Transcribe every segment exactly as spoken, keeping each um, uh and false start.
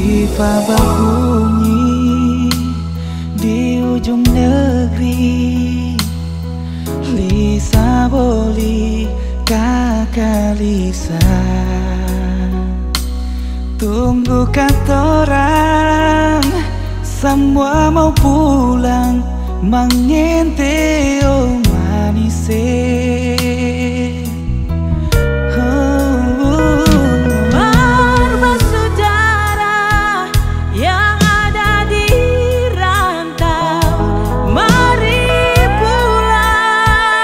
Tifa babunyi di ujung negeri, Lisa Boli kaka Lisa. Tunggu katorang samua mau pulang, mangente o manise. Mar basudara yang ada di rantau, mari pulang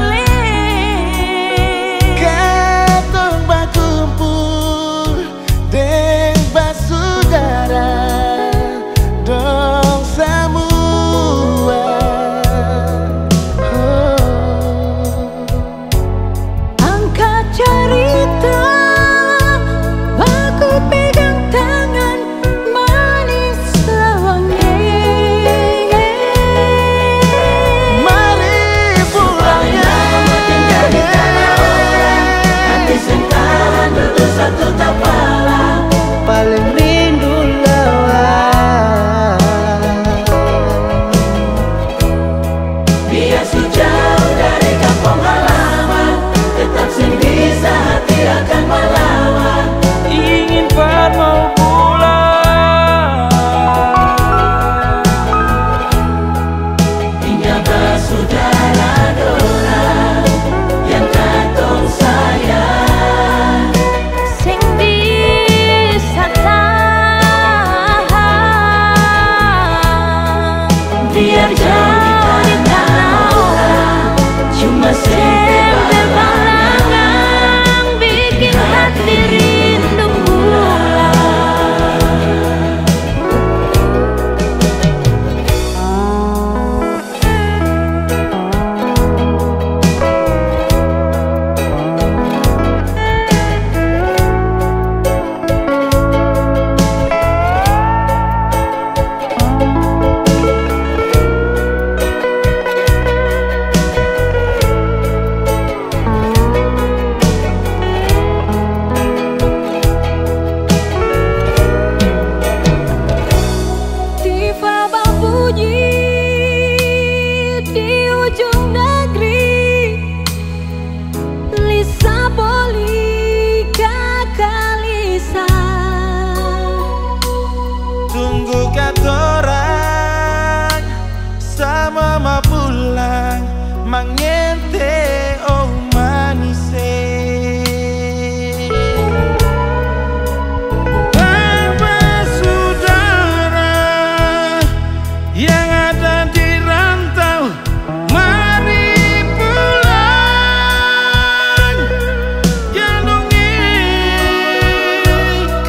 le. Katong bakumpul deng basudara dong samua. Oh. Angka carita, baku pegang tangan, manis lawange. Mari pulang, hati seng tahan dudu satu tapala. Paling rindu lawan. Biar su jauh dari kampong halaman, tetap seng bisa hati akan malawan. Ingin par mau pulang. Tinggal basudara dorang yang katong sayang. Seng bisa tahan. Biar jauh di tanah orang, cuma seng terbalangang, bikin hati rindu pulang. Tifa babunyi di ujung negeri, Lisa Boli kaka Lisa. Tunggu katorang sama ma pulang, mangente o manise. Bapa sudara yang ada di rantau, mari pulang.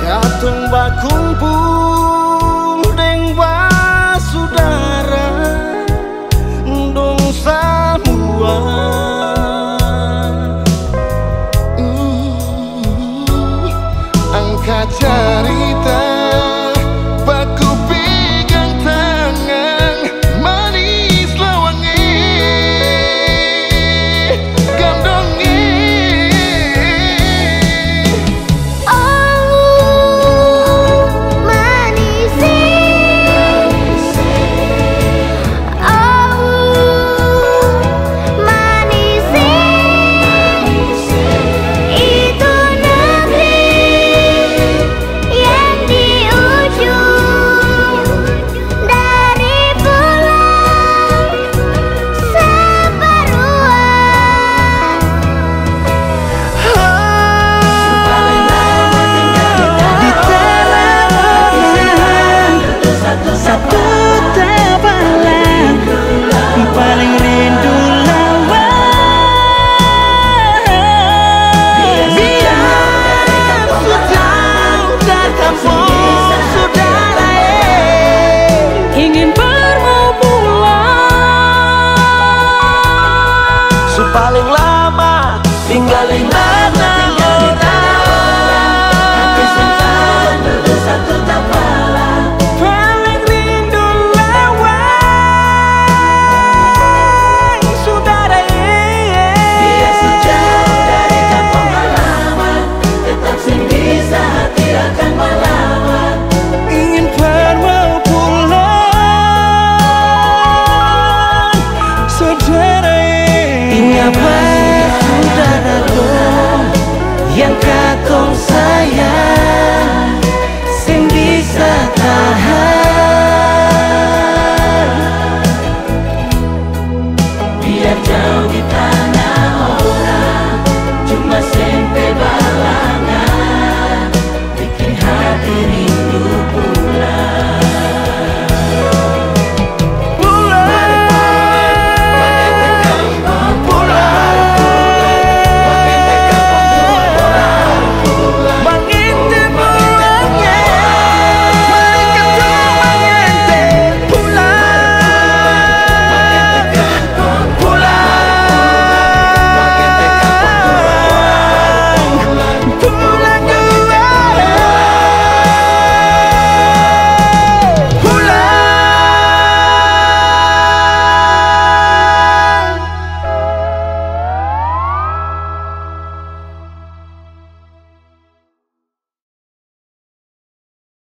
Katong bakumpul deng basudara dong samua. Uh, angka carita, baku pegang tangan, manis lawange, gandonge. Oh, manise. Oh, manise. Itu negeri yang di ujung dari pulau Saparua. Di telaga satu tabalang, paling rindu lawan. Biar su jauh dari kampong sudara, eh. Ingin par mau pulang. Su paling lama tinggal di